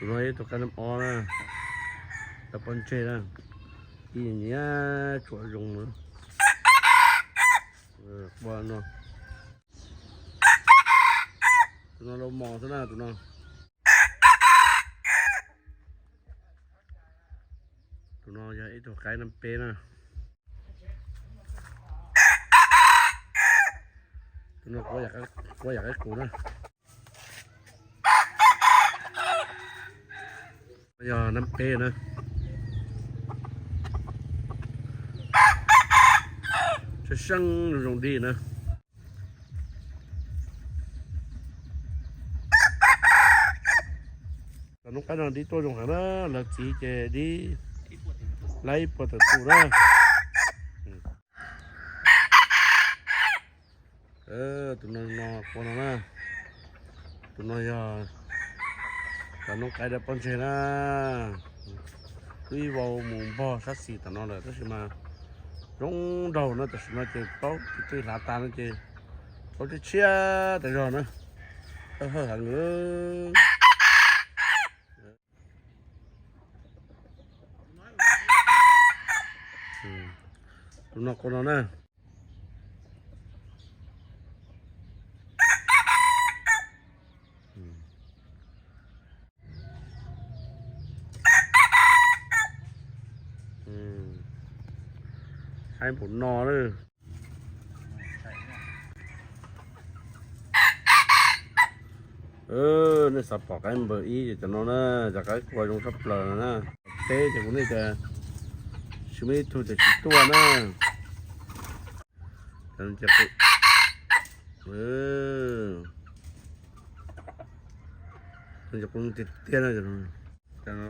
Tus no ib tug qaib nab ob na, dab pob ntseg na, ib nyiam tsuam zoo na. Ua no, tus no los mos xwb na tus no. Tus no yog ib tug qaib nab peb na. Tus no kuv yam qaib qus na. Yog nab peb na. Seeb seeb zoo dig na. Cov noob qaib no dib tuaj zoo heev na, lawv txiv ces dib laib puag tawm tus na. Tus no no qua no na, tus no yog cov noob qaib dab pob ntseg na. Twb ib vau mus npog sab xis tom no lawm tab sis mas zoo nraug no tam sim no ces paub tus twg hlav tas no ces paub tshiab tshiab tas zog na. Hawj hawj heev. Tus no qua no na. Qaib npaum no na. Nej xav pom qaib npawg ib ces cov no na, cov qaib qua zoo tshaj plaws no na. Teb ces kuv nej tias tsis muaj ib tug ces tsis tuaj na. Ces kuv tiag tiag na.